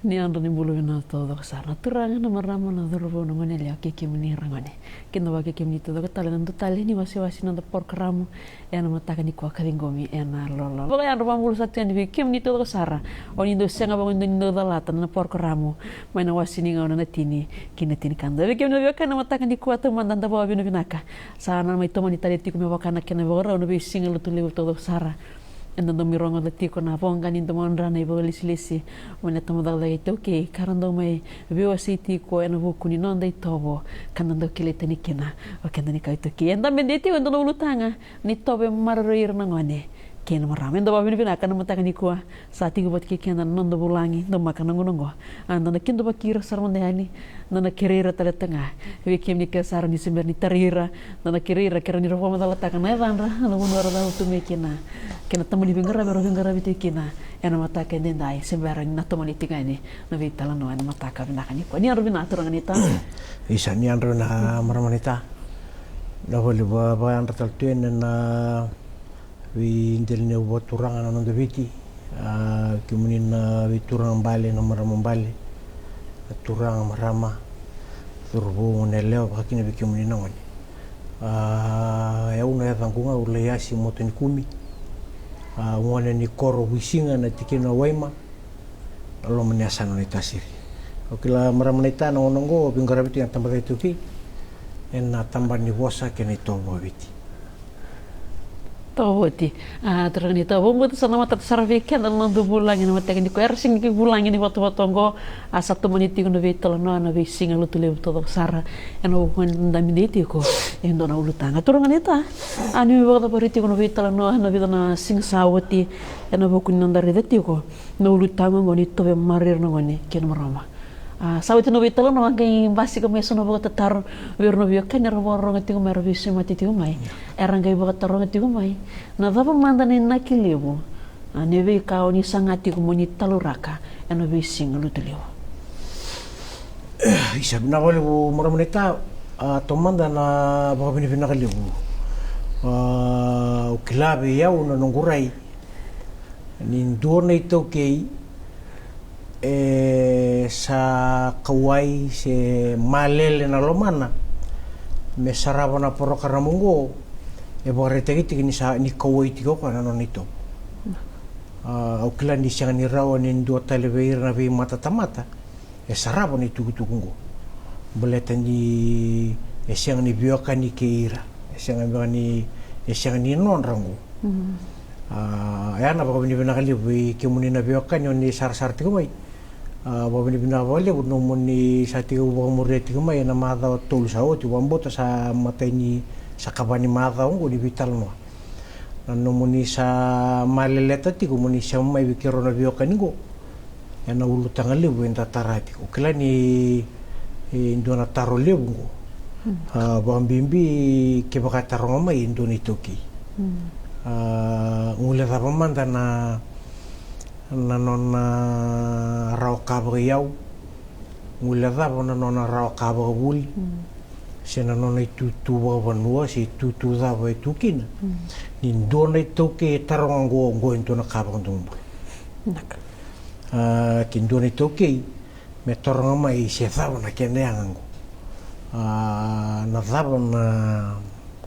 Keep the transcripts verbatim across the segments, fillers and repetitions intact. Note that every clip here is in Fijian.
Ni yadra, ni bula vinaka taucoko sara na turaga, na marama, na cauravou, na goneyalewa kei kemuni ragone. Keda vaka kei kemuni taucoko tale na dua tale ni wasewase ni noda porokaramu ena mataka nikua ka ciqomi ena lololo. Vakayadra vakabula sara tu yani vei kemuni taucoko sara o ni dau sega vakamuduo ni dau calata na porokaramu mai na wase ni gauna na tini ki na tinikadua. Vei kemuni na veiwekani, na mataka nikua taumada da vakavinavinaka. Sa na mai tomani tale tiko me vaka na kena ivakarau na veisiga Lotulevu taucoko sara. Eda dau mai rogoca tiko na voqa ni domodrau na ivakalesilesi mai na tabacakacaka iTaukei ka ra dau mai veiwasei tiko ena vuku ni noda itovo ka da dau kilai tani kina o keda na kawa iTaukei. Eda bete tiko e dua na ulutaga ni tovo e maroroi ira na gone kei na marama. Eda vakavinavinaka na mataka nikua sa tiko vata kei keda na noda vulagi, daumaka na gauna oqo. A, da na kidavaki ira sara mada yani, da na kerei ira tale tale ga. Vei kemuni kece sara ni se bera ni tarai ira, da na kerei ira ke ra ni ra vakamacalataka na yacadra, na vanua ra cavutu mai kina, kei na tabana ni veiqaravi era veiqaravi tiko kina ena mataka edaidai, se bera ni na tomani tiko yani na veitalanoa ena mataka vinaka nikua. Ni yadra vinaka turaga naita. Isa, ni yadra vinaka marama naita. Na vale va, vakayadra tale tu yani na veidelaniyavu vakaturaga na noda Viti. A, kemuni na veituraga bale, na marama bale, na turaga, marama, cauravou, goneyalewa, vaka kina vei kemuni na gone. A, e au na yacaqu ga o Laiasi Motonikumi. A, gone ni koro Vuisiga, na tikina o Waima, na loma ni yasana o Naitasiri. O kila marama naita, na gauna oqo veiqaravi tiko na tabacakacaka iTaukei ena tabana ni vosa kei na itovo vakaviti. Toka oti. A, turaga naita, vakabauta sa na matata sara vei keda na noda vulagi ena mataka nikua. Era sega ni vulagi ni vatavata oqo, a, sa tomani tiko na veitalanoa na veisiga Lotulevu taucoko sara. Ena vuku ga ni da bete tiko e dua na ulutaga. Turaga naita, a, ni mai vakacavari tiko na veitalanoa ena vica na siga sa oti ena vuku ni noda raica tiko na ulutaga oqo ni tovo e maroroi ira na gone kei na marama. A, sa oti na veitalanoa, qai basika mai eso na vakatataro vei ira na veiwekani era vakarorogo tiko mai, era veisemati tiko mai. Era qai vakataroga tiko mai na cava mada na inaki levu, a, ni veika o ni saga tiko mo ni talauraka ena veisiga Lotulevu. Isa, vinaka vakalevu marama naita. A, taumada na vakavinavinaka levu. A, au kila vei au na noqu rai ni dua na iTaukei e sa kauwai se malele na lomana me sarava na porokaramu oqo, e vakaraitaki tiko ni sa, ni kauwai tiko o koya na nona itovo. A, au kila ni sega ni rawa ni dua tale vei ira na veimatatamata e sarava na itukutuku oqo. Baleta ni e sega ni veiwekani kei ira, e sega ni, e sega ni nodra oqo. A, e a na vakavinavinaka levu vei kemuni na veiwekani o ni sarasara tiko mai. A, vakavinavinaka vakalevu nomuni sa tiko vakamuria tiko mai ena macawa tolu sa oti, vakabauta sa matai ni, sa kava ni macawa oqo ni veitalanoa. Na nomuni sa maleleta tiko mo ni sema mai vei keirau na veiwekani oqo ena ulutaga levu eda tara tiko. Kila ni, e, dua na taro levu oqo. A, vakabibi kevaka e taroga mai e dua na iTaukei. A, guilecava mada na, na nona rawa ka vakaiyau, guilecava na nona rawa ka vakavuli, se na nona itutu vakavanua, se itutu cava e tu kina. Ni dua na iTaukei e taroga oqo, oqo e dua na ka vakadomobula. A, ke dua na iTaukei me taroga mai se cava na kena yaga oqo. A, na cava na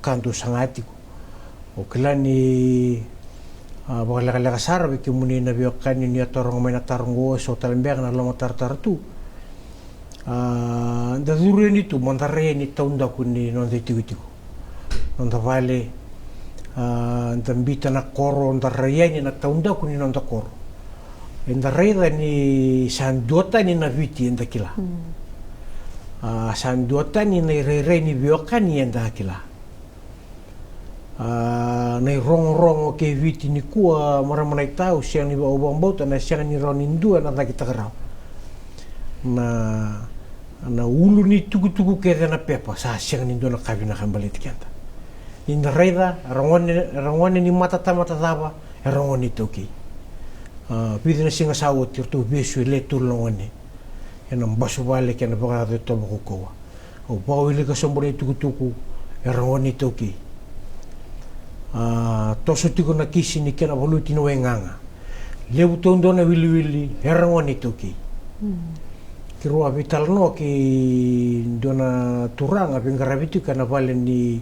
ka dou saga tiko. Au kila ni, a, vakalekaleka sara vei kemuni na veiwekani ni a taroga mai na taro oqo, so tale beka na lomatarotaro tu. A, da curu yani tu mada rai yani taudaku ni noda itikotiko, noda vale. A, da bita na koro, da rai yani na taudaku ni noda koro. Eda raica ni sa duatani na Viti eda kila. A, sa duatani na irairai ni veiwekani eda kila. A, na irogorogo kei Viti nikua, marama naita, au sega ni, au vakabauta na sega ni rawa ni dua ena cakitaka rawa na, na ulu ni tukutuku kece na pepa. Sa sega ni dua na ka vinaka e baleti keda. Ni da raica, ra gone, ra gone ni matatamata cava, era gone iTaukei. A, vica na siga sa oti, ratou vesu e le tolu na gone ena basu vale kei na vakayaco e Toba Kaukauwa. Au vakawilika sobu na itukutuku, era gone iTaukei. A, toso tiko na kisi ni kena valuti na waigaga. Levu taudua na wiliwili, era gone iTaukei. Keirau a veitalanoa kei dua na turaga veiqaravi tiko ena vale ni,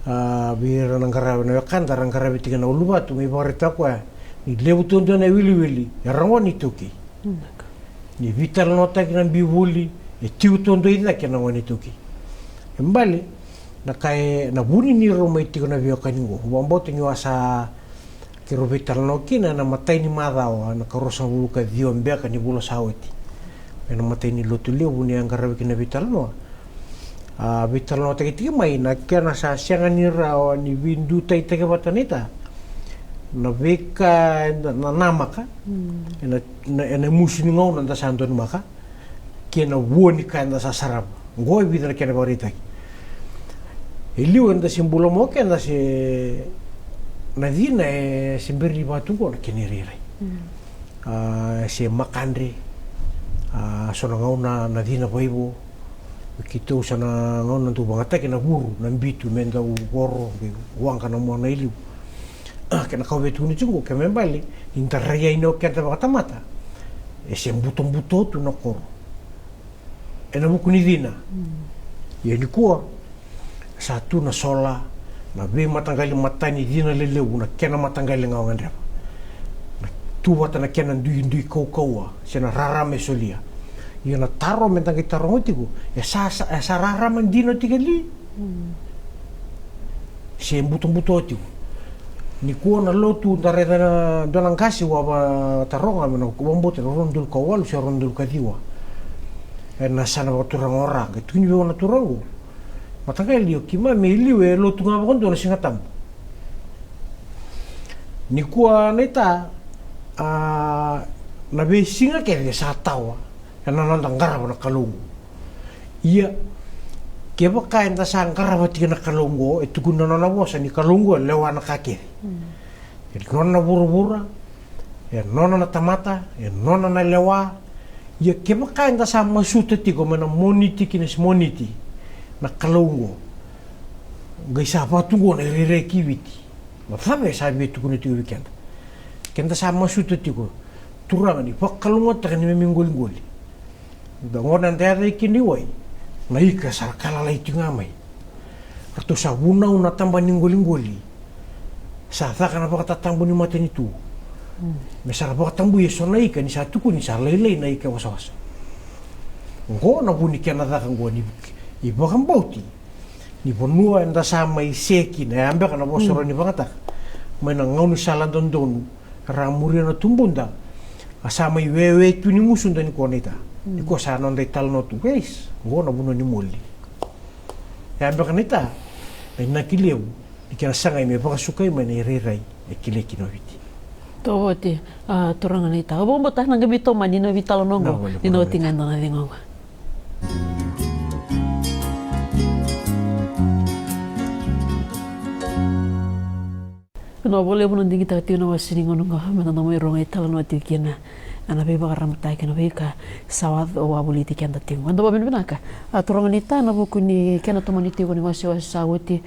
a, vei ira na qaravi na wekada, ra qaravi tiko ena uluvatu, me vakaraitaka o koya ni levu duadua na iwiliwili era gone iTaukei. Ni veitalanoataki na bivuli, e tiko duadua i cake na gone iTaukei. E bale na ka e na vuni ni rau mai tiko na veiwekani oqo. Au vakabauta niu a sa keirau veitalanoa kina ena imatai ni macawa, na ikaruasagavulu ka ciwa beka ni vula sa oti. Ena imatai ni lotu levu ni a qaravi kina na veitalanoa. A veitalanoataki tiko mai na kena sa sega ni rawa ni veidutaitaki vata naita na veika eda na namaka ena, na, ena imusu ni gauna eda sa donumaka kei na vua ni ka eda sa sarava. Oqo e vica na kena vakaraitaki. E liu eda se bula mai o keda se na cina e se bera ni vaka tu oqo na kena irairai. A, se makadre, a, so na gauna na cina vaivo. Keitou sa na gauna dau vagataki na vuru, na bitu me dau voro, qai waqa na mona e liu. A, kena ka au via tukuna tiko oqo, ke me bale ni da rai yani o keda vakatamata, e se butobuto tu na koro ena vuku ni cina. Ia nikua sa tu na sola, na veimataqali matani cina lelevu, na kena mataqali ga o gadreva. Na tu vata na kena duidui kaukauwa se na rarama e solia. Ia na taro me da qai taroga tiko, e sa, sa, e sa rarama dina tiko e li? Se butobuto tiko? Nikua na lotu da raica na dua na qase au a vakataroga, me na vakabauta na rua na udolu ka walu se rua na udolu ka ciwa. Ena yasana vakaturaga o Ra, qai tukuni vei au na turaga oqo, mataqali, o keimami e liu e lotu ga vakadua na Siga Tabu. Nikua naita, a, na veisiga kece sa tawa ena noda qarava na Kalou oqo. Ia kevaka eda sa qarava tiko na Kalou oqo, e tukuna na nona vosa ni Kalou oqo e lewa na ka kece. E nona na vuravura, e nona na tamata, e nona na lewa. Ia kevaka eda sa masuta tiko mai na Moniti ki na Simoniti na Kalou oqo, qai sa vaka tu oqo na irairai ki Viti. Na cava e sa via tukuna tiko vei keda? Keda sa masuta tiko, Turaga, ni vakalougatataka na neimami qoliqoli. Da gone eda yaco kina i wai, na ika sa ra ka lalai tiko ga mai. Ratou sa vunau na taba ni qoliqoli. Sa caka na vakatatabu ni matanitu me sa ra vakatabui e so na ika ni sa tukuni sa lailai na ika e wasawasa. Oqo na vu ni kena caka oqo ni, i vakabauti ni vanua eda sa mai se kina, e a beka na vosa rau ni vagataka mai na gaunisala dodonu, ra muria na tubuda, a sa mai wewe tu ni gusuda nikua naita. Nikua sa noda italanoa tu, guys, oqo na vanua ni moli. E a beka naita na inaki levu ni kena sagai me vakasukai mai na irairai e kilai kina o Viti. Tovoti, a, turaga naita. Au vakabauta na qai veitomani na veitalanoa oqo ni na oti ga eda na ciqoma. Vinaka vakalevu na digitaka tiko na wase ni gauna oqo me da na mai rogo italanoa tiko kina ena veivakarabutaki kei na veika sa wavoliti keda tiko. Eda vakavinavinaka, a, turaga naita, ena vuku ni kena tomani tiko ni wasewase sa oti.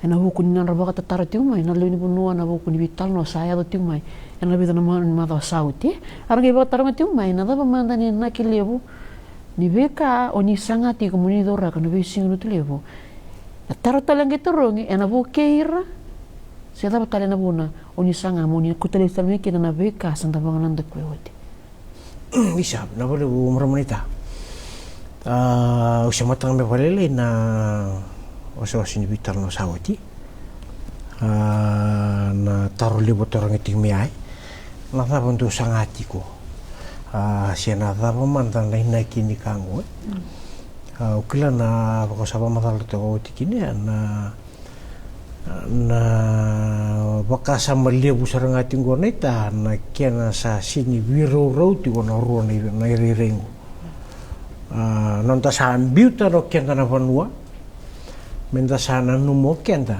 Ena vuku ni nodra vakatataro tiko mai na lewe ni vanua ena vuku ni veitalanoa sa yaco tiko mai ena vica na macawa sa oti. Era qai vakataroga tiko mai na cava mada na inaki levu ni veika o ni saga tiko mo ni cauraka na veisiga Lotu levu. Na taro tale e qai tarogi, ena vukei ira se cava tale na vuna o ni saga mo ni kauta lesu tale mai kina na veika sa da vakanadakuya oti. Isa, vinaka vakalevu marama naita. A, au se mataka me vakalailai na wasewase ni veitalanoa sa oti. A, na taro levu a tarogi tiko mai, na cava dou saga tiko? A, se na cava mada na inaki ni ka oqo, e? A, au kila na vaka au sa vakamacala toka oti kina, na na vakasama levu sara ga tiko qo naita, na kena sa sega ni veiraurau tiko na rua na i, na irairai qo. A, noda sa biuta o keda na vanua, meda sa nanuma o keda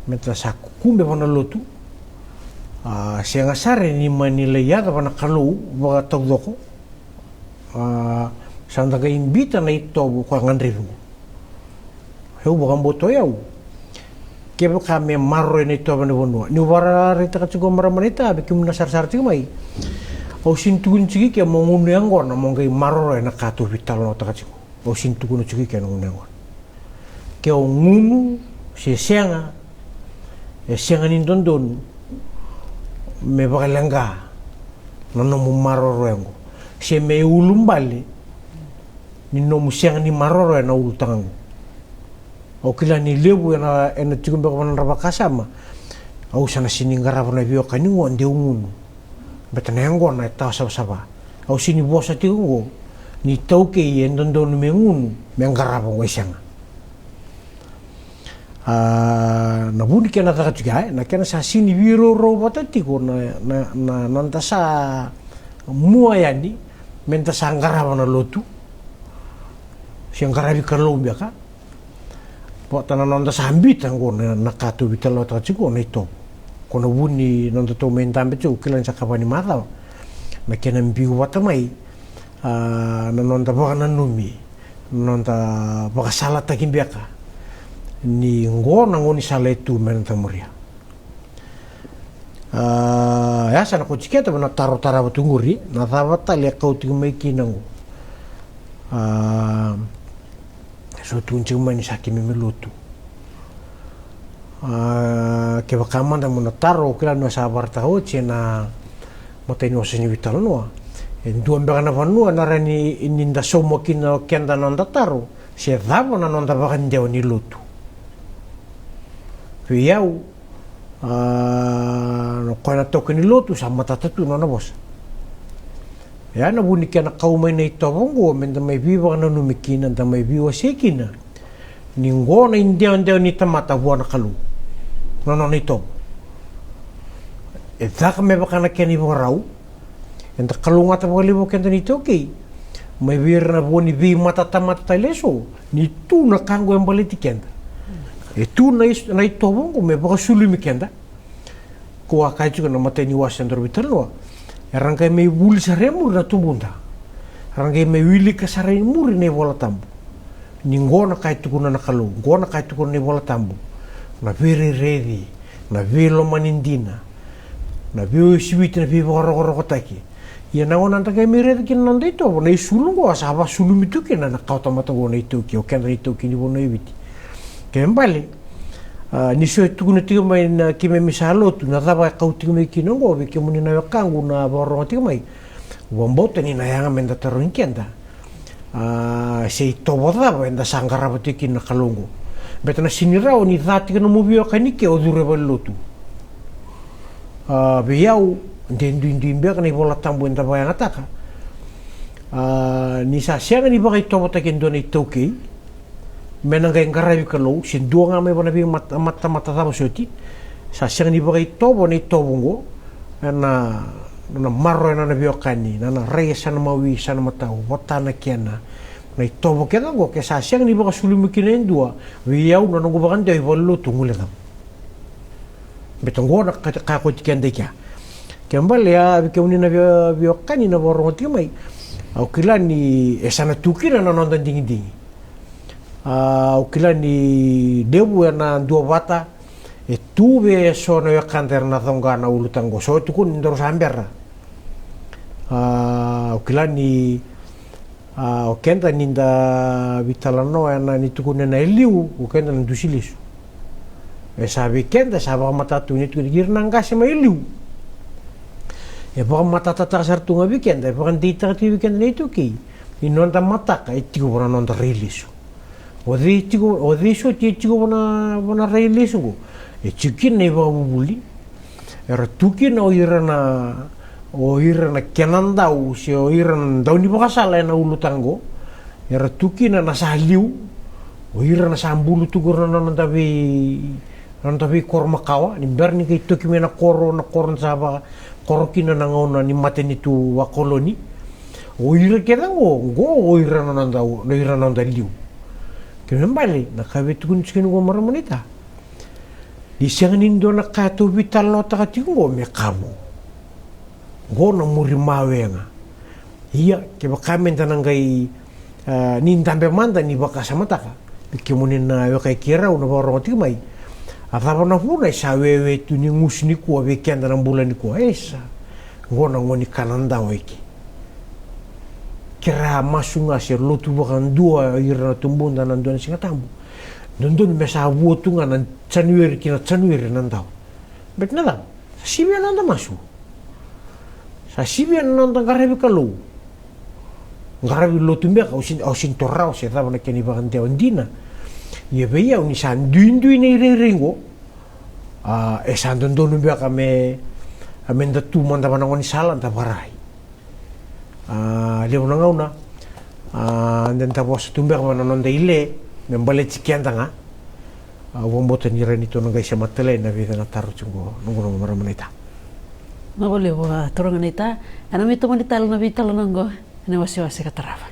meda sa kukube vaka na lotu. A, sega sara ni mani lai yaco vaka na Kalou vakataucoko. A, sa da qai biuta na itovo ko a gadrevi qo. Au vakabauta o yau, kevaka me maroroi na itovo ena vanua, niu vakaraitaka tiko marama naita vei kemuni na sarasara tiko mai, Au sini tukuna tiko i ke mo gunu yaqona mo qai maroroya na ka tou veitalanoataka tiko. Au sini tukuna tiko i ke na gunu yaqona. Ke o gunu se sega, e sega ni dodonu me vakaleqa na nomu maroroya oqo, se me ulubale ni nomu sega ni maroroya na ulutaga oqo. Au kila ni levu ena, ena tiko beka vana na vakasama, au sa na sini qarava na veiwekani oqo de u gunu. Beta na yaqona e tawa savasava. Au sini vosa tiko oqo ni taukei e dodonu me gunu me qarava oqo, e sega. A, na vu ni kena caka tiko ya, e, na kena sa sini veiraurau vata tiko na, na, na, na noda sa mua yani me da sa qarava na lotu se qaravi Kalou beka. Vata na noda sa bita oqo na, na ka tou veitalanoataka tiko na itovo. Ko na vu ni noda tou mai dabe tiko, kila ni sa kava ni macawa. Na kena biu vata mai, a, na noda vakananumi, na noda vakasalataki beka ni qo na gaunisala e tu me na tamuria. A, ya sa na koti keda na taro tarava tu qori, na cava tale e kau tiko mai kina oqo. A, so tukuni tiko mai ni sa keimami lotu. A, kevaka mada mo na taro, au kila ni o sa varataka oti ena matai ni wasa ni veitalanoa. E dua beka na vanua na rawa ni, ni da sauma kina o keda na noda taro, se cava na noda vakadewa ni lotu. Vei au, a, na koya na taukei ni lotu sa matata tu na nona vosa. Ya na vu ni kena kau mai na itovo oqo me da mai veivakananumi kina, da mai veiwasei kina. Ni qo na idewadewa ni tamata vua na Kalou. Na nona itovo. E caka me vaka na kena ivakarau. Eda kalougata vakalevu o keda na iTaukei mai vei ira na vo ni veimatatamata tale eso, ni tu na ka oqo e baleti keda. E tu na is-, na itovo oqo me vakasulumi keda. Ko a kaya tiko na matai ni wasa e daru veitalanoa, era qai mai vuli sara e muri na tubuda. Era qai mai wilika sara e muri na iVola Tabu. Ni qo na ka e tukuna na Kalou, qo na ka e tukuna na iVola Tabu. Na veirairaici, na veilomani dina, na veiuasiviti, na veivakarokorokotaki. Ia na gauna da qai mai raica kina na noda itovo, na isulu oqo a sa vakasulumi tu kina na kawatamata oqo na iTaukei, o keda na iTaukei ni vanua e Viti. Kena ibalebale, a, ni so e tukuna tiko mai na keimami sa lotu, na cava e kau tiko mai kina oqo, vei kemuni na wekaqu na vakarorogo tiko mai. Au vakabauta ni na yaga me da tarogi keda. A, se itovo cava eda sa qarava tiko kina na Kalou oqo. Beta na sini rawa ni ca tiko na nomu veiwekani ke o curu e valenilotu. A, vei au, de duidui beka na iVola Tabu eda vakayagataka. A, ni sa sega ni vakaitovotaki e dua na iTaukei me na qai qaravi Kalou, se dua ga mai vua na veimata-, mata-, mata cava soti. Sa sega ni vakaitovo na itovo oqo ena, na maroroya na nona veiwekani, na, na rai e sa na mawi, sa na matau, vata na kena. Na itovo kece oqo ke sa sega ni vakasulumi kina e dua, vei au na noqu vakadewa i valenilotu, guilecava. Beta oqo na ka, ka koti keda i kea. Kena ibalebale, a, vei kemuni na vei-, veiwekani na vakarorogo tiko mai. Au kila ni e sa na tu kina na noda digidigi. A, au kila ni levu ena duavata, e tu vei eso na wekada era na coqa na ulutaga oqo. So e tukuni ni daru sa bera. A, au kila ni, a, o keda ni da veitalanoa ena ni tukuni na e liu, o keda na dusi lesu. E sa vei keda, sa vakamatata tu ni tukuni ira na qase mai liu. E vakamatatataka sara tu ga vei keda, e vakadeitaka tu vei keda na iTaukei. Ni noda mataka e tiko vua na noda rai lesu. O cei tiko, o cei soti e tiko vua na, vua na rai lesu oqo? E tiko kina na ivakavuvuli. Era tu kina o ira na, o ira na kena dau, se o ira na dau ni vakasala ena ulutaga oqo. Era tu kina na sa liu, o ira na sa bulu tu qori na noda vei, na noda veikoro makawa, ni bera ni qai toki mai na koro, na koro da sa vakakoro kina na gauna ni matanitu vakoloni. O ira kece oqo, oqo o ira na noda, o ira na noda liu. Kena ibalebale, na ka vei tukuni tiko ni oqo marama naita. Ni sega ni dua na ka e tou veitalanoataka tiko oqo me kavu. Oqo na muri mawe ga. Ia, kevaka me da na qai, a, ni dabe mada ni vakasamataka. Vei kemuni na weka i keirau na vakarorogo tiko mai. A cava na vuna e sa wewe tu ni gusu nikua vei keda na bula nikua? E sa. Qo na gone ka na dawa eke. Kera masu ga se lotu vakadua ira na tubuda na dua na Siga Tabu, dodonu me sa vua tu ga na January ki na January na dawa. Beti na cava? Sa sivia na noda masu. Sa sivia na noda qaravi Kalou. Qaravi lotu beka, au sini, au sini toro rawa se cava na kena ivakadewa dina. Ia vei au ni sa duidui na irairai qo, a, e sa dodonu beka me, a, me da tu mada vana gone sala da varai. A, levu na gauna, a, da, da vosa tu beka vana noda ile me baleti keda ga. A, au vakabauta ni rai ni tou na qai sema tale na vica na taro tiko qo, noqu noqu marama naita. Na valevu a turaga naita, ena mai tomani tale na veitalanoa qo ena wasewase ka tarava.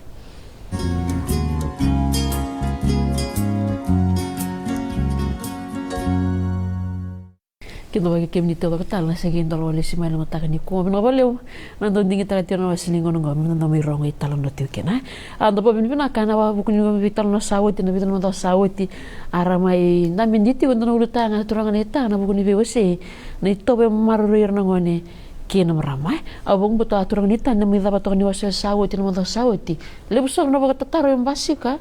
Kidavaki kemuni taucoko tale na sega ni dola walesi mai na mataka nikua. Vinaka vakalevu na dau digitaka tiko na wase ni gauna oqo me na dau mai rogo i talanoa tiko kina. A, da vakavinavinaka ena vuku ni veitalanoa sa oti, na vica na macawa sa oti, a ra mai dabe ni tiko, da na ulutaga na turaga naita ena vuku ni veiwasei, na itovo e maroroi ira na gone kei na marama. E, au vakabauta turaga naita ni na mai cava toka ni wase sa oti, na macawa sa oti, levu sara na vakatataro e basika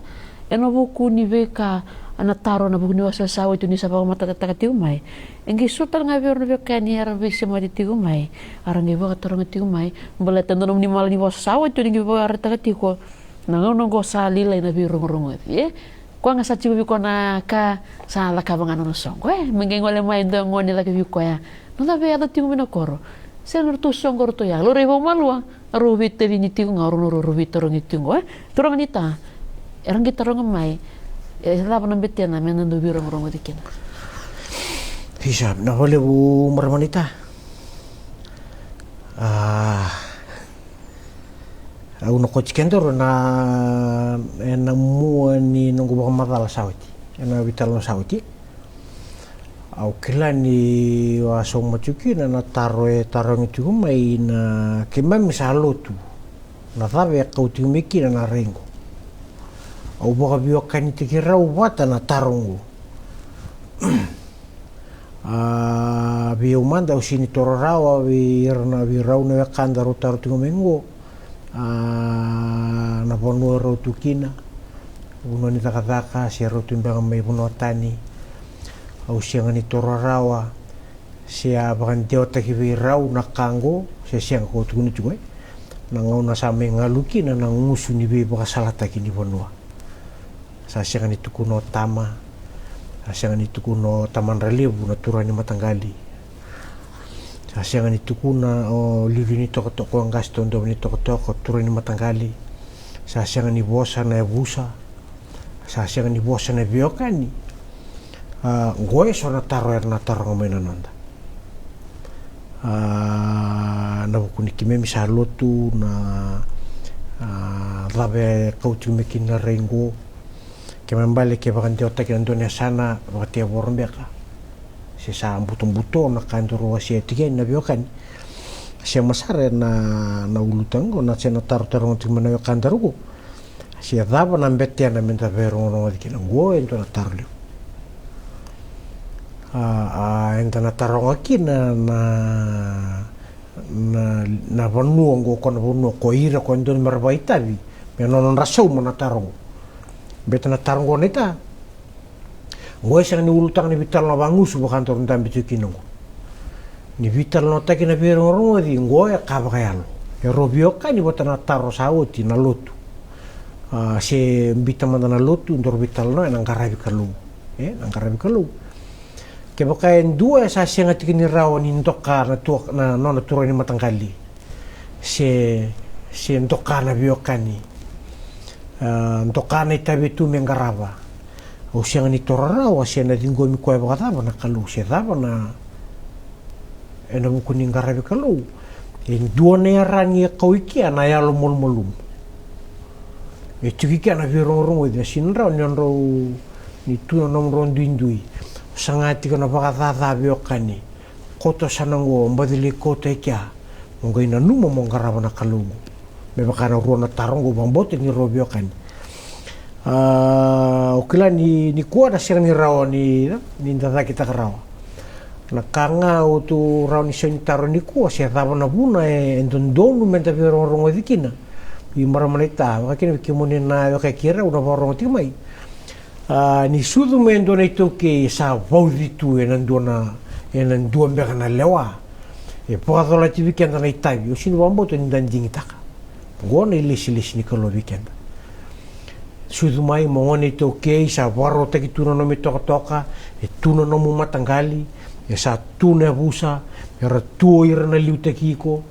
ena vuku ni veika, na taro ena vuku ni wase sa oti ni sa vakamatatataka tiko mai. E qai so tale ga vei ira na veiwekani era veisemati tiko mai, a ra qai vakataroga tiko mai. Baleta dua nomuni mala ni vosa sa oti ni qai vakaraitaka tiko, na gauna oqo sa lailai na veirogorogoci, e? Koya ga sa tiko vei koya na ka sa cakava ga na nona soqo, e? Me qai gole mai e dua e gone cake vei koya, na cava e yaco tiko mai na koro? Se na ratou soqo, ratou ya, laurai vakamalua. A rau veitacini tiko ga, rau na rau veitarogi tiko qo, e? Turaga naita, era qai taroga mai, e cava na betena me na dau veirogorogoci kina? Isa, vinaka vakalevu marama naita. A, au na kauti kedaru na, ena mua ni noqu vakamacala sa oti, ena veitalanoa sa oti. Au kila ni au a sauma tiko kina na taro e tarogi tiko mai na keimami sa lotu. Na cava e kau tiko mai kina na rai qo? Au vakaveiwekanitaki rau vata na taro qo. A, vei au mada au sini toro rawa vei ira na, vei rau na wekada rau taro tiko mai qo. A, na vanua rau tu kina, vanua ni cakacaka, se rau tu beka mai vanua tani. Au sega ni toro rawa se a vakadewataki vei rau na ka qo se sega, ko tukuna tiko, e, na gauna sa mai galu kina na gusu ni veivakasalataki ni vanua. Sa sega ni tukuna o tama, sa sega ni tukuna o tamadra levu na turaga ni mataqali. Sa sega ni tukuna o liuliu ni tokatoka, o qase dodonu ni tokatoka, o turaga ni mataqali. Sa sega ni vosa na yavusa. Sa sega ni vosa na veiwekani. A, qo e so na taro era na taroga mai na noda. A, na vuku ni keimami sa lotu, na, a, cava e kau tiko mai kina na rai qo. Keimami bale ke vakadewataki na dua na yasana vakatevoro beka, se sa butobuto na ka daru wasea tiko yani na veiwekani. Sema sara ena, na ulutaga qo, na se na tarotaroga tiko mai na wekadaru qo. Se cava na betena me da veirogorogoci kina? Qo e dua na taro levu. A, a, eda na taroga kina na, na, na vanua qo, ko na vanua ko ira ko e dodonu me ra vakaitavi me nodra sauma na taro qo. Beta na taro qo naita, qo e sega ni ulutaga ni veitalanoa vagusu vaka daru dabe tiko kina qo. Ni veitalanoataki na veirogorogoci, qo e ka vakayalo. E rau veiwekani vata na taro sa oti na lotu. A, se biuta mada na lotu, daru veitalanoa ena qaravi Kalou. E, na qaravi Kalou. Kevaka e dua e sa sega tiko ni rawa ni doka na tua, na nona turaga ni mataqali, se, se doka na veiwekani, a, doka na itavi tu me qarava, au sega ni toro rawa se na ciqomi koya vakacava na Kalou, se cava na, ena vuku ni qaravi Kalou. E dua na iyaragi e kau i kea na yalo malumalumu. E tiko i kea na veirogorogoci, e sega ni rawa ni nodrau, ni tu na nomudrau duidui. Saga tiko na vakacaca veiwekani. Koto sa na qo, baci lai koto e kea. Mo qai nanuma mo qarava na Kalou qo. Me vaka na rua na taro qo, vakabauta ni rau veiwekani. A, au kila ni, nikua na sega ni rawa ni, ni da cakitaka rawa. Na ka ga au tu rawa ni sau ni taro nikua, se cava na vuna e, e dodonu meda veirogorogoci kina? Vei marama naita, vaka kina vei kemuni na weka kei rau na vakarorogo tiko mai. A, ni sucu mai e dua na iTaukei e sa vauci tu ena dua na, ena dua beka na lewa. E vakacolati vei keda na itavi, au sega ni vakabauta ni da digitaka. Oqo na ilesilesi ni Kalou vei keda. Sucu mai mo gone iTaukei, sa vakarautaki tu na nomu itokatoka, e tu na nomu mataqali, e sa tu na yavusa, era tu o ira na liutaki iko,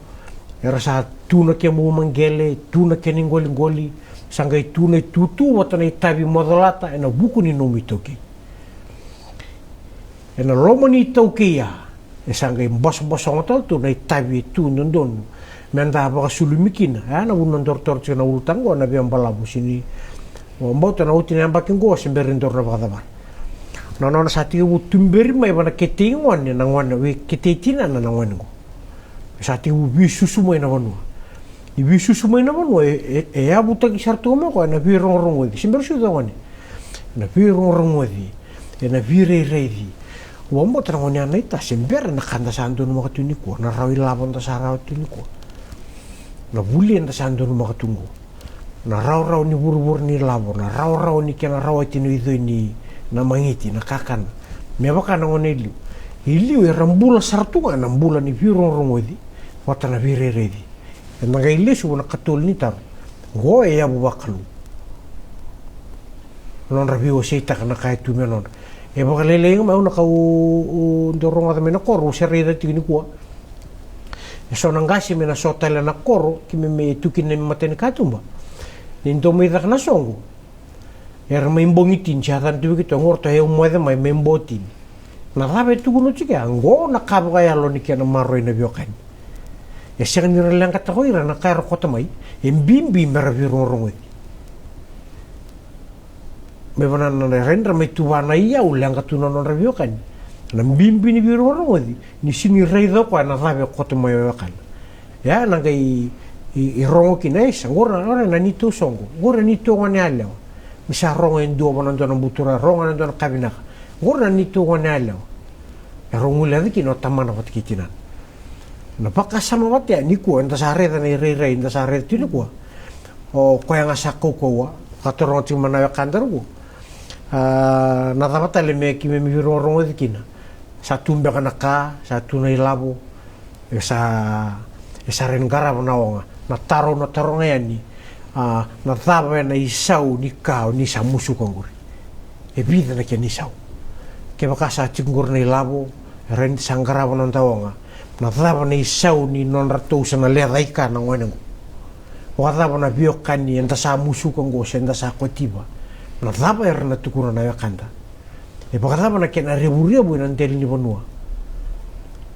era sa tu na kemu umaqele, tu na kena iqoliqoli, sa qai tu na itutu vata na itavi mo colata ena vuku ni nomu iTaukei. Ena loma ni iTaukei ya, e sa qai bosobosoga tale tu na itavi e tu dodonu meda vakasulumi kina. Ya na vuna dau toro tiko na ulutaga oqo na veibalavu, sega ni vakabauta na oti na yabaki oqo se bera ni dau na vakacavara. Na nona sa tekivu tuberi mai vua na ketei gone na gone, vei ketei tinana na gone oqo. Sa tekivu veisusu mai na vanua. Ni veisusu mai na vanua, e, e, e yavutaki sara tu mai o koya ena veirogorogoci. Se bera ni sucu o gone, ena veirogorogoci, ena veirairaici. Au vakabauta na gone ya naita, se bera na ka da sa donumaka tu nikua, na rawa ilavo da sa rawa tu nikua, na vuli eda sa donumaka tu oqo, na rawarawa ni vuravura ni lavo, na rawarawa ni kena rawati na icoi ni na magiti, na kakana. Me vaka na gone e liu, e liu era bula sara tu ga ena bula ni veirogorogoci vata na veirairaici. Eda qai lesu vua na katolu ni taro. Oqo e yavu vakalou. Nodra veiwaseitaka na ka e tu me nodra. E vakalailai ga mai, au na ka au, au dau rogoca mai na koro au se raica tiko nikua. E so na qase mai na so tale na koro, keimami tu kina na matai ni katuba. Ni dau mai caka na soqo, era mai bogi tini, sa yacana tu vei keitou oqo, ratou yau moce mai, mai bo tini. Na cava e tukuna tiko ya? Oqo na ka vakayalo ni kena maroroi na veiwekani. E sega ni ra leqataka o ira na ka era kauta mai, e bibi mera veirogorogoci. Me vaka na, na, na, rawa ni ra mai tuva na iyau, leqa tu na nodra veiwekani. Na bibi ni veirogorogoci, ni sega ni raica o koya na cava e kauta mai o wekana. Ya na qai, i, i rogo kina, e sa, oqori na, oqori na neitou soqo, oqori na neitou gone yalewa. Ni sa rogo e dua vua na dua na buturara, rogo na dua na ka vinaka. Oqori na neitou gone yalewa. E rogo levu kina o tamana vata kei tinana. Na vakasama vata ya nikua, eda sa raica na irairai, eda sa raica tu nikua. O koya ga sa kaukauwa, vakataroga tiko mai na wekada oqo. A, na cava tale me keimami veirogorogoci kina? Sa tu beka na ka, sa tu na ilavo, e sa, e sa rawa ni qarava na oga. Na taro, na taroga yani, a, na cava ena isau ni ka o ni sa musuka oqori? E vica na kena isau. Kevaka sa tiko oqori na ilavo, e rawa ni sa qarava na noda oga. Na cava na isau ni nodratou sa na lecaika na gone oqo? Vakacava na veiwekani eda sa musuka oqo se eda sa kotiva? Na cava era na tukuna na wekada? E vakacava na kena revurevu ena dela ni vanua?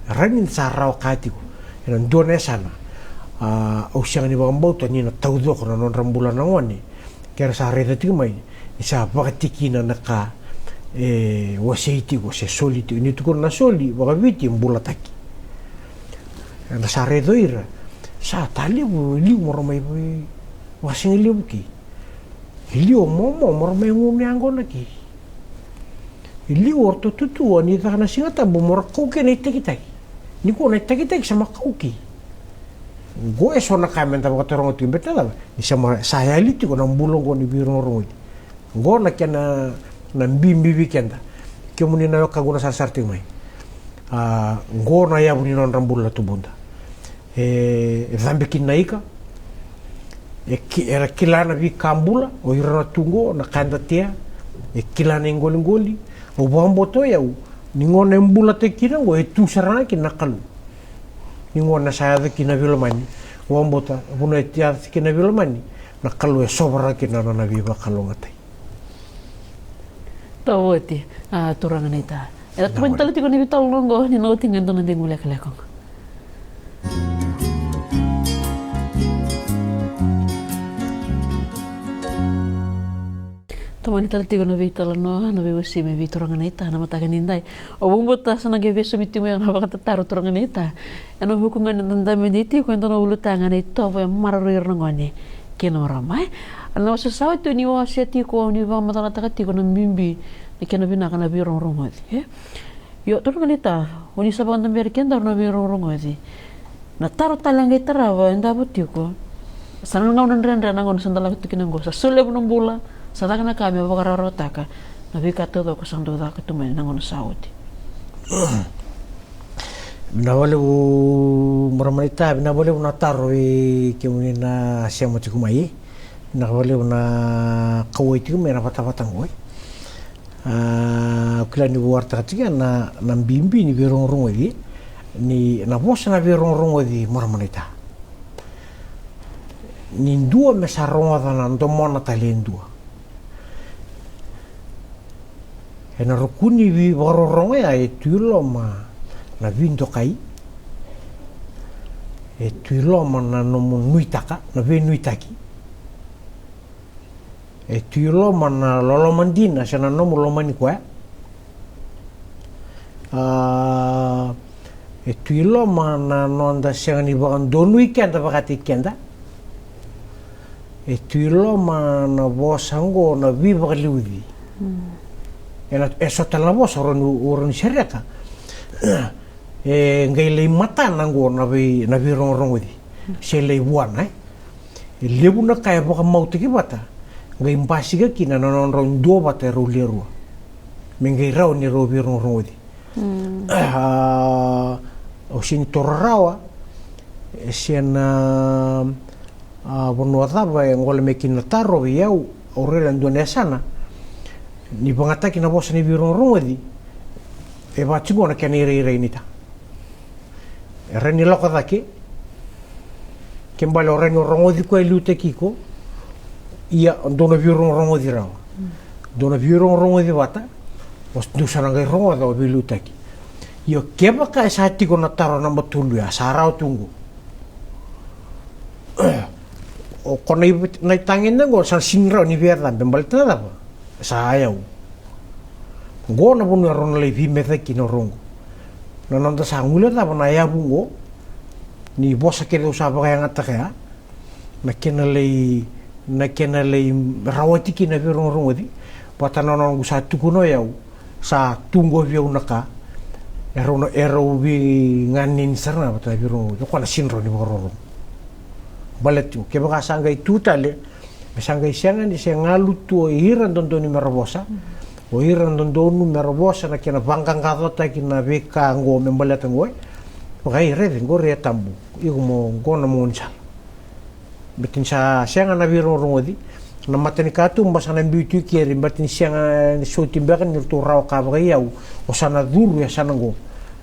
Rawa ni da sa rawa ka tiko ena dua na yasana. A, au sega ni vakabauta ni na taucoko na nodra bula na gone ke ra sa raica tiko mai ni sa vakatikina na ka e wasei tiko se soli tiko. Ni tukuna na soli vakaviti e bulataki. Eda sa raica o ira, sa ta levu, e liu mo ra mai vakasigalevu kei. E liu o momo mo ra mai gunu yaqona kei. E liu o ratou tutua ni caka na Siga Tabu mo ra kau kei na itakitaki. Nikua na itakitaki sa mai kau kei. Oqo e so na ka meda vakataroga tiko, baleta na cava? Ni sa mai, sa yali tiko na bula oqo ni veirogorogoci. Oqo na kena, na bibi vei keda. Kemuni na wekaqu na sarasara tiko mai. A, oqo na yavu ni nodra bula na tubuda. E, e cabe kina na ika. E ki-, era kila na veika bula, o ira na tu oqo, na ka eda tea. E kila na iqoliqoli. Au vakabauta o yau, ni gauna e bulataki kina oqo, e tu sara ga kina na Kalou. Ni gauna sa yaco kina na veilomani, au vakabauta, vuna e yaco kina na veilomani, na Kalou e sovaraka kina na nona veivakalougatataki. Tovo oti, a, turaga naita. Eda tomani tale tiko na veitalanoa oqo, ni na oti ga e dua na degu lekaleka oqo. Tomani tale tiko na veitalanoa, na veiwasei mai vei turaga naita na mataka ni dai. Au vakabauta sa na qai veisaumi tiko mai na vakatataro turaga naita. Ena vuku ga ni da dabe tiko e dua na ulutaga na itovo e maroroi ira na gone kei na marama, e. Na wasa sa oti ni wasea tiko, ni vakamacalataka tiko na bibi, na kena vinaka na veirogorogoci, e. Io, turaga naita, o ni sa vakadaberi keda na veirogorogoci. Na taro tale a qai tarava e davo tiko. Sa na gauna dredre na gauna sa da lako tiko kina oqo, sa solevu na bula, sa caka na ka me vakarawarawataka na veika taucoko sa dau caka tu mai na gauna sa oti. Vinaka vakalevu marama naita, vinaka vakalevu na taro i kemuni na sema tiko mai. Vinaka vakalevu na kauwai tiko mai na vatavata oqo. A, au kila ni vou wartaka tiko na, na bibi ni veirogorogoci, ni na vosa na veirogorogoci marama naita. Ni dua me sa rogoca na domona tale e dua. Ena ruku ni veivakarorogo ya e tu i loma na veidokai, e tu i loma na nomu nuitaka, na veinuitaki. E tu i loma na loloma dina se na nomu lomani koya. A, e tu i loma na noda sega ni vakadonui keda vakataki keda. E tu i loma na vosa oqo na veivakaliuci. Mm. Ena, e so tale na vosa o rawa ni, o rawa ni sereka. E qai lai matana oqo na vei, na veirogorogoci. Se lai vuana, e. E levu na ka e vakamautaki vata, qai basika kina na nodrau duavata e rau le rua. Me qai rawa ni rau veirogorogoci. Mm. A, au sega ni taura rawa, e se na, a, vanua cava e gole mai kina na taro vei au, au raica e dua na yasana, ni vagataki na vosa ni veirogorogoci, e vaka tiko na kena irairai naita. E rawa ni lako cake. Ke bale o rawa ni o rogoci koya e liutaki iko. Ia, dou na veirogorogoci rawa. Dou na veirogorogoci vata. O dou sa na qai rogoca o veiliutaki. Io, kevaka e sa tiko na taro naba tolu ya, sa rawa tu oqo. O koya na i, na itagede oqo, sa sega ni rawa ni veiyacabe, baleta na cava? Sa yau. Oqo na vanua e rau na lai veimecaki kina o rau oqo. Na noda sa guilecava na yavu oqo, ni vosa kece au sa vakayagataka ya, na kena lai, na kena lai rawati kina veirogorogoci, vata na noqu sa tukuna o yau, sa tu oqo vei au na ka, e rau na, e rau veiganeni sara ga vata na veirogorogoci, o koya na sega ni rawa ni vakarorogo. Baleta tiko, kevaka sa qai tu tale, me sa qai sega ni se galu tu o ira dodonu me ra vosa. O ira dodonu me ra vosa na kena vaqaqacotaki na veika oqo me baleta oqo, e. Vaka, e, raica, oqori e tabu. Iko mo qo na mo gaunisala. Baleta ni sa sega na veirogorogoci. Na matanikatuba sa na biu tu i keri, baleta ni sega ni soti beka ni ratou rawa ka vakaiyau. O sa na curu e yasana oqo.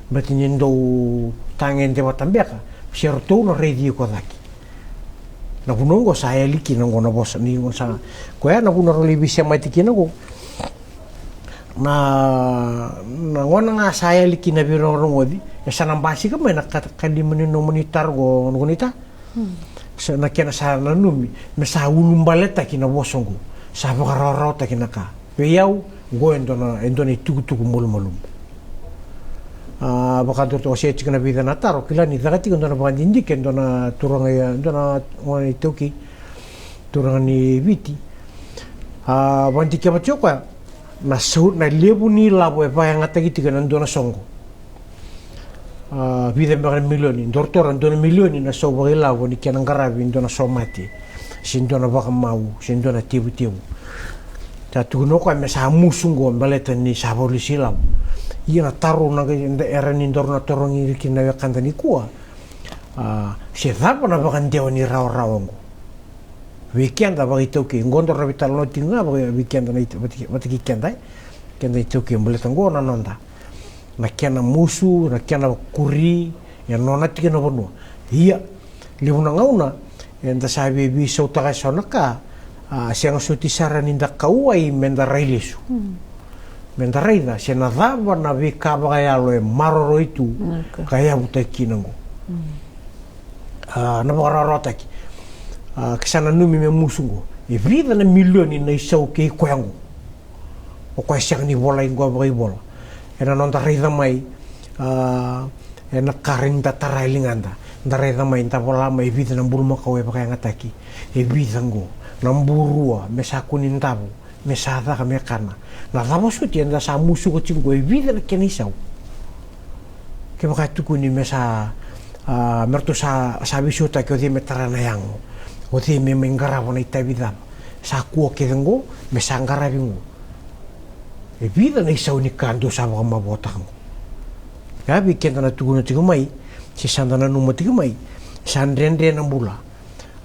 Baleta ni dou tagede vata beka. Se ratou na raici iko cake. Na vanua oqo sa yali kina oqo na vosa ni oqo sa, koya na vuna rau lai veisemati kina oqo. Na, na gauna ga sa yali kina veirogorogoci, e sa na basika mai na ka, ka lima ni nomuni taro oqo, oqo naita. Hmm. Sa na kena sa nanumi me sa ulubaletaki na vosa oqo, sa vakarawarawataki na ka. Vei au, oqo e dua na, e dua na itukutuku malumalumu. A, vakadua ratou a se tiko na vica na taro, kila ni caka tiko e dua na vakadidike, e dua na turaga, e dua na gone iTaukei, turaga ni Viti. A, vakadikeva tiko o koya na sau, na levu ni lavo e vakayagataki tiko ena dua na soqo. A, vica beka na milioni, dua ratou ra dua na milioni na sau vakailavo ni kena qaravi e dua na somate, se dua na vakamau, se dua na tevutevu. Sa tukuna o koya me sa musu oqo baleta ni sa vakalesui lavo. Ia na taro na qai, era ni daru na tarogi ira kina na wekada nikua. A, se cava na vakadewa ni rawarawa oqo vei keda vakaitaukei, oqo daru na veitalanoa tiko ga vaka, vei keda na ita, vata kei, vata kei keda, e? Keda itaukei baleta oqo na noda. Na kena musu, na kena kuri, e nona tiko na vanua. Ia, levu na gauna, eda sa via veisautaka eso na ka, a, sega soti sara ni da kauwai me da rai lesu. Hmm. Me da raica, se na cava na veika vakayalo e maroroi tu, ka yavutaki kina oqo. Hmm. A, na vakarawarawataki. A, ke sa nanumi me musu oqo. E vica na milioni na isau kei koya oqo. O koya sega ni volai oqo vakaivola. Ena noda raica mai, a, ena ka rawa ni da tara e ligada. Da raica mai, da vola mai e vica na bulumakau e vakayagataki. E vica oqo. Na burua, me sa kua ni davo, me sa caka me kana. Na cava soti eda sa musuka tiko oqo e vica na kena isau. Kevaka e tukuni me sa, a, me ratou sa, sa veisautaki o cei me tara na yago, o cei me mai qarava na itavi cava, sa kua kece oqo me sa qaravi oqo. E vica na isau ni ka dou sa vakamavoataka oqo. Ia vei keda na tukuna tiko mai, se sa da nanuma tiko mai, sa dredre na bula.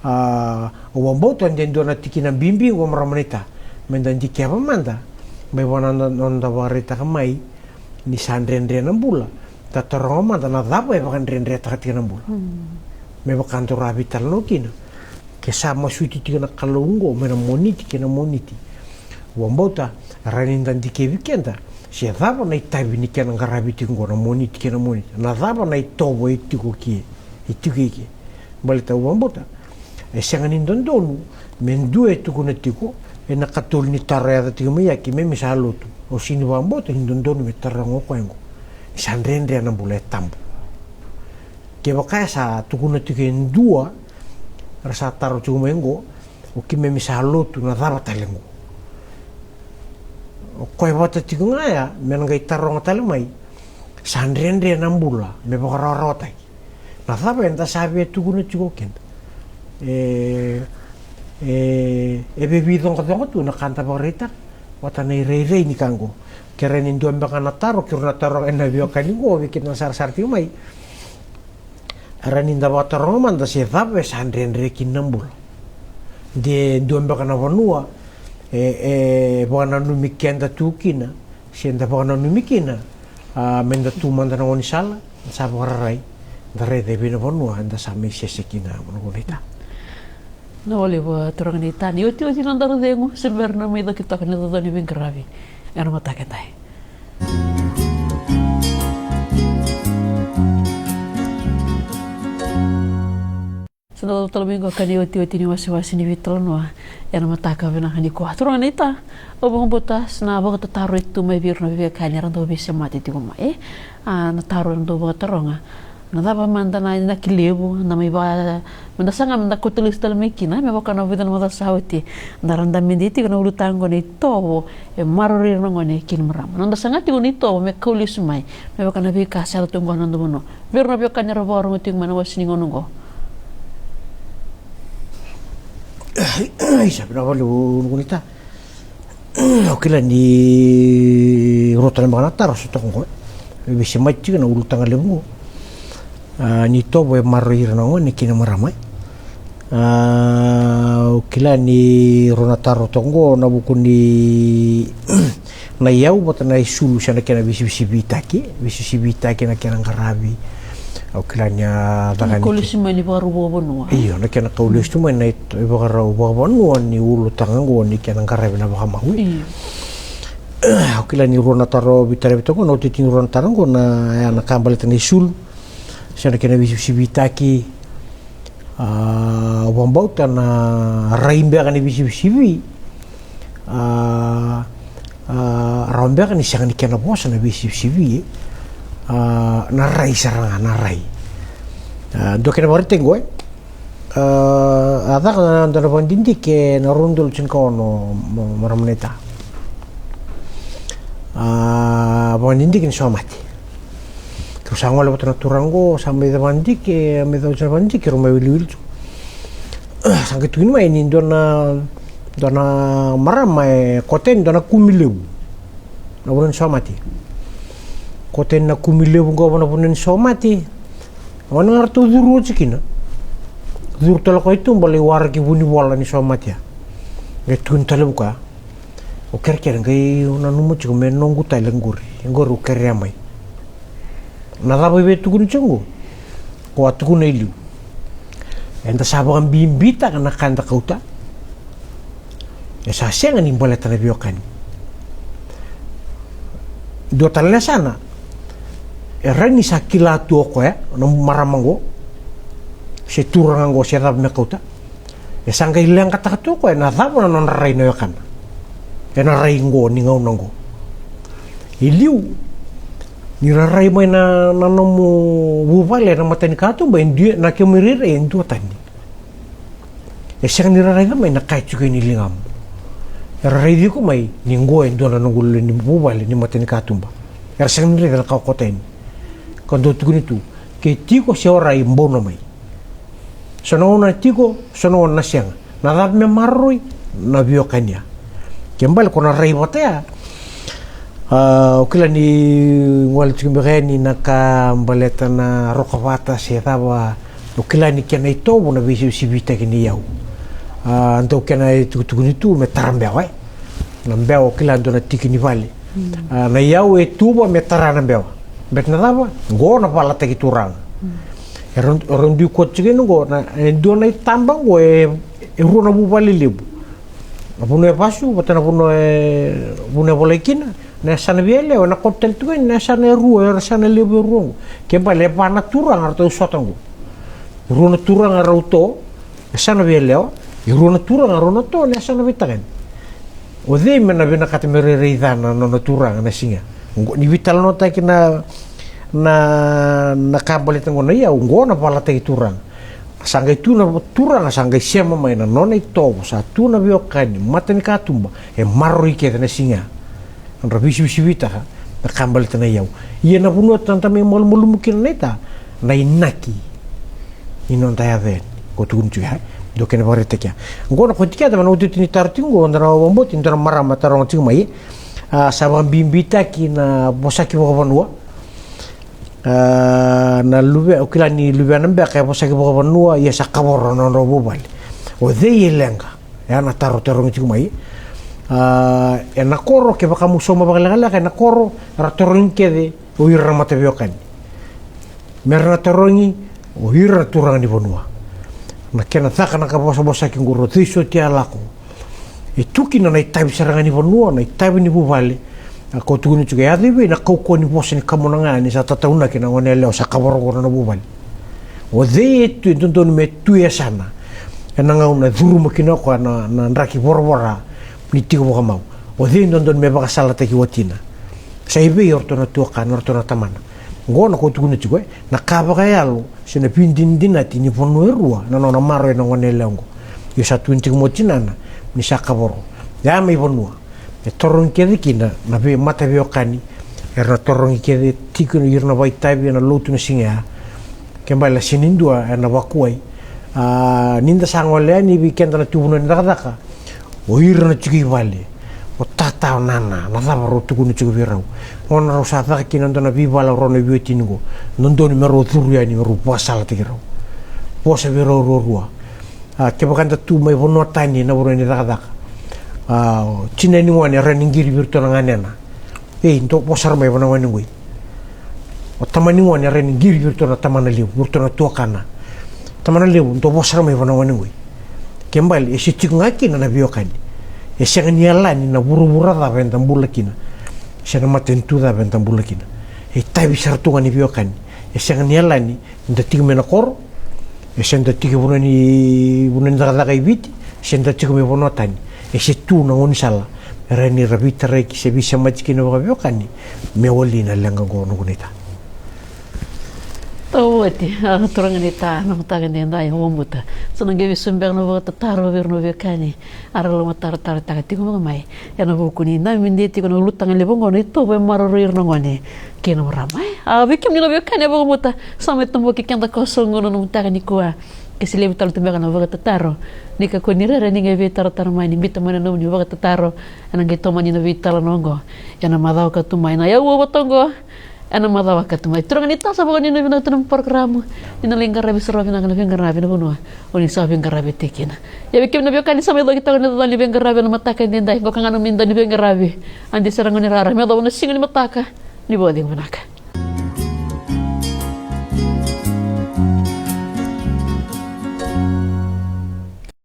A, au vakabauta de dua na tikina bibi oqo, marama naita, me da dikeva mada mai vua na noda vakaraitaka mai ni sa dredre na bula. Da taroga mada na cava e vakadredretaka tiko na bula. Mm. Me vaka daru a veitalanoa kina, ke sa masuti tiko na Kalou oqo mai na Moniti kei na Moniti. Au vakabauta e rawa ni da dikevi keda se cava na itavi ni kena qaravi tiko oqo na Moniti kei na Moniti, na cava na itovo e tiko ke, e tiko i ke. Baleta au vakabauta e sega ni dodonu me dua e tukuna tiko ena katolu ni taro e yaco tiko mai, ia keimami sa lotu. Au sega ni vakabauta ni dodonu me taroga o koya oqo. Ni sa dredre na bula, e tabu. Kevaka e sa tukuna tiko e dua, era sa taro tiko mai oqo, o keimami sa lotu, na cava tale oqo? O koya vata tiko ga ya me na qai taroga tale mai, sa dredre na bula, me vakarawarawataki. Na cava eda sa via tukuna tiko o keda? E, e, e veiveicoqacoqa tu na ka da vakaraitaka vata na irairai ni ka oqo. Ke rawa ni dua beka na taro keirau na taroga ena veiwekani oqo, vei keda na sarasara tiko mai. E rawa ni da vakataroga mada se cava e sa dredre kina na bula. De dua beka na vanua e, e vakananumi keda tu kina, se da vakananumi kina, a, me da tu mada na gaunisala, da sa vakararai, da raica e vei na vanua eda sa mai sese kina, marama naita. Na wale vua turaga naita, ni otioti na nodaru cegu, se bera na mai coki toka na icoco ni veiqaravi ena mataka edai. Sa da totolo mai oqo ka ni otioti ni wasewase ni veitalanoa ena mataka vinaka nikua. Turaga naita, au vakabauta sa na vakatataroi tu mai vei ira na veiwekani era dau veisemati tiko mai, e? A, na taro era dau vakataroga, na cava mada na inaki levu, na mai va, me da saga me da kauta lesu tale mai kina, me vaka na vica na macawa sa oti, da raica me dei tiko na ulutaga oqo na itovo e maroroi ira na gone kei na marama. Na noda saga tiko na itovo me kau lesu mai, me vaka na veika sa yaco tu oqo ena noda vanua. Vei ira na veiwekani era vakarorogo tiko mai na wase ni gauna oqo. Isa, vinaka vakalevu, marama naita. Au kila ni rua tale beka na taro sa toka oqo, e veisemati tiko na ulutaga levu oqo. A, ni itovo e maroroi ira na gone kei na marama. A, au kila ni rua na taro toka oqo ena vuku ni na iyau vata na isulu se na kena veisivisivitaki, veisivisivitaki na kena qaravi. Au kila ni a caka ni kau lesu mai ni vakarau vakavanua. Io, na kena kau lesu tu mai na i, ivakarau vakavanua ni ulutaga oqo ni kena qaravi na vakamau. Io. Au kila ni rua na taro veitarovi toka oqo, na otioti ni rua na taro oqo, na, ya na ka baleta na isulu se na kena veisivisivitaki. A, au vakabauta na rai beka ni veisivisivi. A, a, rawa beka ni sega ni kena vosa na veisivisivi, e. A, na rai sara ga, na rai. A, dua kena vakaraitaki oqo, e. A, a caka na dua na vakadidike ena rua na udolu tinikaono, ma, marama naita. A, vakadidike ni somate. Keirau sa gole vata na turaga oqo, sa mai cava dike, mai cava dike, keirau mai wiliwili tu. Sa qai tukuni mai ni dua na, dua na marama e kauta yani dua na kumi levu. Na vanua ni somate. Kauta yani na kumi levu oqo vana vanua ni somate. Gone ga ratou curu oti kina. Curu tale koya i tuba lai waraki vunivola ni somate ya. Qai tukuni tale vua. O kerekere, qai au nanuma tiko me noqu tale qori, qori au kerea mai. Na cava e via tukuni tiko qo? Ko a tukuna e liu. Eda sa vakabibitaka na ka eda kauta. E sa sega ni baleta na veiwekani. Dua tale na yasana. E rawa ni sa kila tu o koya na marama qo, se turaga qo, se cava me kauta. E sa qai leqataka tu o koya na cava na nodra rai na wekana ena rai qo ni gauna qo. E liu ni ra rai mai na, na nomu vuvale ena matanikatuba, e dua na kemu irairai e duatani. E sega ni ra raica mai na ka e tiko ena ligamu. Era raici iko mai ni qo e dua na noqu lewe ni vuvale ni matanikatuba. Era sega ni raica na ka o kauta yani. Ka dau tukuni tu, ke tiko se warai, bau na mai. So na gauna na tiko, so na gauna na sega. Na cava me maroroi? Na veiwekani ya. Ke bale ko na rai vata ya. A, o kila ni gole tiko beka yani na ka baleta na rokovata se cava, o kila ni kena itovo na veisivitaki ni yau. A, dau kena itukutukuni tu me tara bewa, e. Na bewa o kila dua na tiki ni vale. Mm. A, na yau e tuva me tara na bewa. Beta na cava? Qo na valataki turaga. Mm. E rau, rau dui koto tiko ina qo, na, e dua na itaba qo, e, e rua na vuvale levu. Na vanua e vasu, vata na vanua e, vanua e volai kina, na yasana vei yalewa, ena koto tale tu ga yani na yasana e rua, e yasana levu e rua qo. Ke bale e va na turaga ratou sota qo. Rua na turaga rau to, yasana vei yalewa, e rua na turaga rau na to, na yasana vei tagane. O cei me na vinakata me rairai ca na nona turaga na siga? Qo, ni veitalanoataki na, na, na ka baleta qo na iyau, qo na valataki turaga. Sa qai tu na turaga, sa qai sema mai na nona itovo, sa tu na veiwekani, mata ni katuba, e maroroi kece na siga. Nodra veisivisivitaka na ka baleta na iyau. Ia na vanua eda mai malumalumu kina naita, na inaki ni noda yaco yani. Ko tukuni tiko ya, dua kena vakaraitaki ya. Qo na kotikeda, na iotioti ni taro tiko qo, da na vakabauti dua na marama taroga tiko mai. A, sa vakabibitaki na vosaki vakavanua. A, na luve, o kila ni luvena beka e vosaki vakavanua, ia sa kavoro na nodrau vuvale. O cei e leqa? Ya na taro tarogi tiko mai. A, ena koro, kevaka mo sauma vakalekaleka, ena koro, era tarogi kece o ira na mataveiwekani. Mera na tarogi o ira na turaga ni vanua. Na kena caka na ka vosavosaki qo, o cei soti a lako. E tu kina na itavi sara ga ni vanua, na itavi ni vuvale. A, ko tukuni tiko, e yaco i vei na kaukauwa ni vosa ni kamunaga ni sa tataunaki na gone yalewa sa kavoro qo na vuvale. O cei e tu, e dodonu me tu e yasana ena gauna e curuma kina o koya na, na draki voravora ni tiko vakamau? O cei e dodonu me vakasalataki watina? Sa i vei o ratou na tuakana, o ratou na tamana? Qo na ko tukuna tiko, e, na ka vakayalo se na veidinadinati ni vanua e rua na nona maroroi na gone yalewa qo. Ia sa tukuni tiko mai o tinana ni sa kavoro. Ya mai vanua e tarogi kece kina na vei, mataveiwekani, era na tarogi kece tiko ira na vakaitavi ena lotu na siga ya. Ke bale sega ni dua ena vakuai. A, ni da sa gole yani vei keda na tu vanua ni cakacaka, o ira na tiko i vale, o tata, o nana, na cava rau tukuna tiko vei rau? Gauna rau sa caka kina dua na veivala rau na veiwatini qo, dodonu me rau curu yani me rau vakasalataki rau. Vosa vei rau ruarua. A, kevaka da tu mai vanua tani na vanua ni cakacaka, a, o tina ni gone e rawa ni qiri vei iratou na ganena. Ei, dou vosa sara mai vua na gone qoi. O tamani gone e rawa ni qiri vei iratou na tamana levu, vei iratou na tuakana. Tamana levu, dou vosa sara mai vua na gone qoi. Ke bale e se tiko ga kina na veiwekani. E sega ni yalani na vuravura cava eda bula kina, se na matanitu cava eda bula kina. E itavi sara tu ga ni veiwekani. E sega ni yalani da tiko mai na koro, e se da tiko e vanua ni, vanua ni cakacaka i Viti, se da tiko mai vanua tani. E se tu na gaunisala me rawa ni ra veitaraki se veisemati kina vakaveiwekani me wali na leqa qo, noqu naita. Tau oti, a, turaga naita, na mataka edaidai, au vakabauta sa na qai vesu beka na vakatataro vei ira na veiwekani. Era lomatarotarotaka tiko mada mai ena vuku ni namidei tiko na ulutaga levu oqo, na itovo e maroroi ira na gone kei na marama. E, a, vei kemuni na veiwekani, au vakabauta sa mai toboki keda koso oqo na nomu mataka nikua. Ke se levu tale tu beka na vakatataro, ni kakua ni rere, ni qai veitaratara mai, ni biuta mai na nomuni vakatataro. Ena qai tomani na veitalanoa oqo ena macawa ka tu mai, na yau vata oqo. Ena macawa ka tu mai. Turaga naita, sa vakanuinui vinaka tu na nomu porokaramu. Ni na lai qaravi sara vinaka na veiqaravi ena vanua o ni sa veiqaravi tiko kina. Ia vei kemuni na veiwekani sa mai coki toka na icacani ni veiqaravi ena mataka edaidai, qo ka ga na nomuni dau ni veiqaravi. Adi sara gone rara me yacova na siga ni mataka. Ni vakacegu vinaka.